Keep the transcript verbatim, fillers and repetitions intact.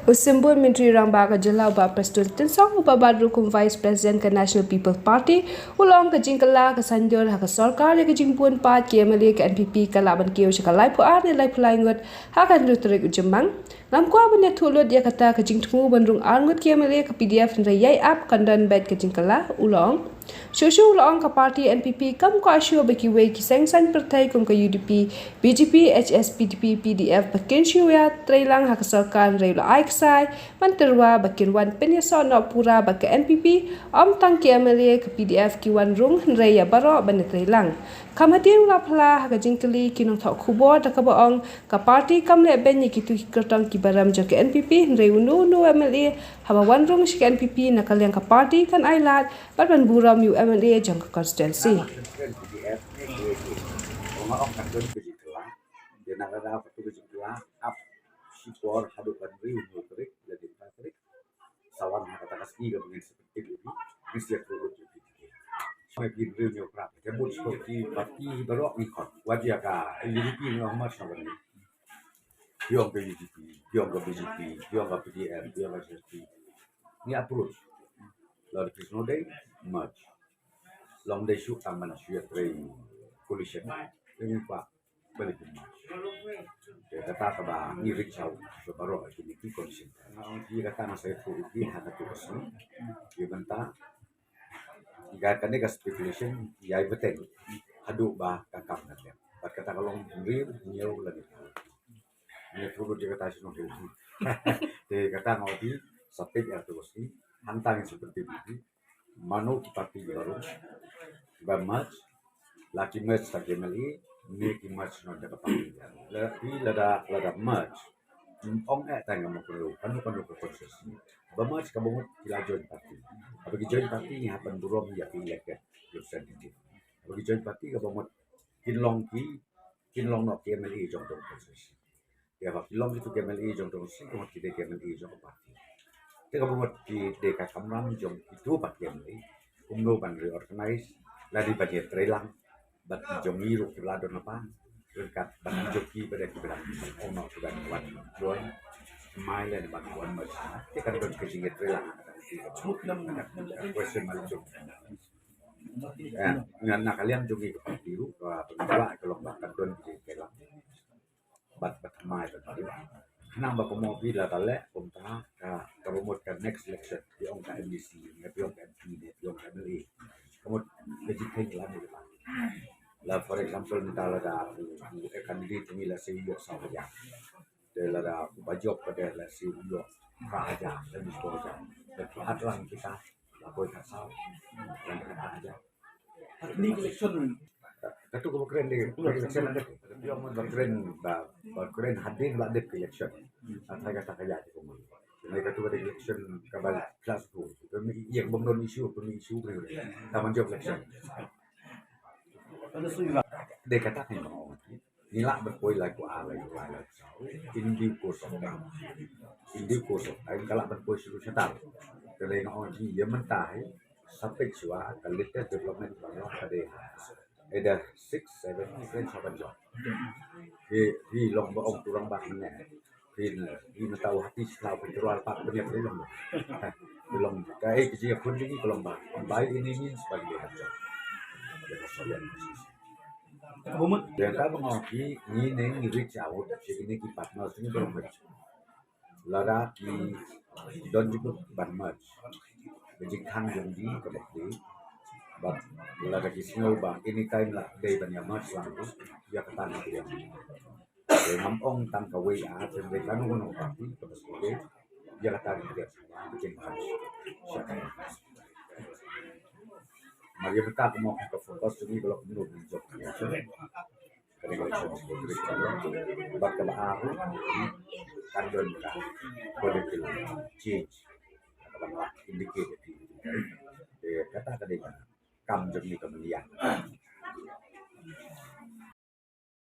U Symbud Myntri Rangbah ka jylla u Bah Prestone Tynsong uba bat ruh kum Vice President ka National People Party u la ong ka jingkylla ka saiñdur ha ka sorkar ïa ka jingbun paid ki M L A ka N P P ka lah ban kiew sha ka laiphew ar ne laiphew lai ngut ha ka hynriew tarik u Jymmang. Ngam kwah ban ïathuh lut ïa kata ka jingthmu ban rung ar ngut ki M L A ka P D F hynrei ïai ap kan don beit ka jingkylla, u la ong. Shuh shuh u la ong ka party N P P kam kwah shuh ba kiwei ki seng saiñ pyrthei kum ka U D P, B J P, H S P D P, P D F ba kin shu ïatreilang ha ka sorkar hynrei u la ai ksai ban tyrwa ba kin wan pynïasoh noh pura bad ka N P P, ym tang ki M L A ka P D F ki wan rung hynrei ïa baroh ban ïatreilang. Kham hadien u la phla ha ka jingkylli ki nongthoh khubor da kaba ong ka party kam leh beiñ ïa kito ki kyrtong kiba rem jong ka N P P hynrei uno uno u M L A haba wan rung sha ka N P P na ka liang ka party kan ai lad bad ban burom ïa u M L A jong ka constituency. Kren P D F ne K A K. Ong ong ka don ka jingkylla. Ïa na ka da ka tu ka jingkylla ap shipor haduh ka hynriew hynñiew tarik, lane phra tarik. Sa wan ha kata ka sngi kaba ngin sa pyntip ïa phi, ngin sa ïathuh lut ïa phi. Sa phi hynriew hynñiew phra, ka bun shuh ki party baroh ngi khot. Wat ïa ka U D P ngi ong merge na wan. Phi ong ka U D P, phi ong ka B J P, phi ong ka P D F, phi ong ka H S P. Ngi approach. Lada phi sngewdei merge. Long dei shu tang ban shu ïatrei coalition. Ngi kwah balik phi merge. Te kata kaba ngi reach out sha baroh kine ki coalition. Nga ong ki kata nga sa ïathuh ïa ki ha katu ka sngi. Ki bynta Ïa kane ka speculation ïai bteng haduh ba ka kam ka dep. Bad kata ka long hynriew hynñiew lane phra. Ngi ïathuh lut ïa kata sha nonghikai. Te kata nga ong phi sa peit ïa kata ka sngi. Hangta ngin sa pyntip ïa phi mano ki party kiba rung, ba merge, la ki merge da ki M L A ne ki merge noh da ka party. La phi lada, lada merge, ong eh tang mo kano kano ka constituency. Ba merge kaba mut ki la join party. Haba ki join party ngi hap ban burom ïa ki elected representative. Haba ki join party kaba mut kin long ki, kin long noh ki M L A jong tang constituency. Ïa ba ki long kito ki M L A jong tang constituency, kaba mut ki dei ki M L A jong ka party. Te kaba mut ki dei ka kamram jong kito pat ki M L A. Kumno ban reorganize, lane ban ïatreilang. Bad ki jong ngi ruh kiba la don lypa. Ryngkat bad ki jong ki ba dei kiba dang ong noh kiba wan join. Mai lane ban wan merge. Te kan don ka jingïatreilang. Question ma la jong. Eh, na, na ka liang jong ngi ka party ruh, ka pynbna ka long ba kan don ka jingïatreilang. Bad, bad mai bad bad. Khnang ba kumno phi la ka leh kumta ka, kaba mut ka next election phi ong ka M D C ne phi ong ka M P ne phi ong ka M L A. Ka mut ka jingkheiñ la ne ba. La for example mynta lada u, u, eh, candidate ngi la sa ïoh saw hajar. Te lada u Bah Job pat la sa ïoh phra hajar, la ïoh saw hajar. Te phi at lang kita la poi ka saw. Lang ka hajar. Ni election. Katu ka ba kren de, ba kren de, ba kren, ba, ba kren hadien ba dep election. Ata kata ka ïa ki kumno. Ni katu ka election ka ba class tu. Kami ïa bym don issue, kami issue kami. Taman jop election. Ada sui ba. De kata ni mo. Ngi lah ban poi lai ko alai lai lai. In due course of time. In due course of time ka lah ban poi shu shatar. Ka dei nga ong ji ïa mynta hi. Sa peit shuwa ka latest development ba long ka dei. Ada six, seven, kren sa ban jop. Hi, hi long ba ong tu rangbah mynne. Hi ne, hi mynta u hati sla u pynjulor pat ban ïa phi long. Phi long ka ei ka jingïakhun jong ngi ka long ba. By any means ban ïa jop. Ïa ka sorian. Ka bumut. Ïa ka ba nga ong phi, ngi ne ngi reach out sha kine ki partners ngi ba long. Lada ki don jingmut ban merge. Ka jingkhang jong ngi ka ba phi. Bad lada ki sngew ba anytime la dei ban ïa merge lang, ïa kata ngi pdiang. Te ngam ong tang kawei ah, te dei kano kano ka party kaba sdang. Ïa kata ngi pdiang. Ka jingkhang. Sha ka. Mar ïa kata ka mo ka focus jong ngi ba la kumno ban jop. Ka dei ka election secretary ka long. Bad kaba ar ruh kan don ka political change. Kaba nga indicate. Eh, kata ka dei ka kam jong ngi ka media.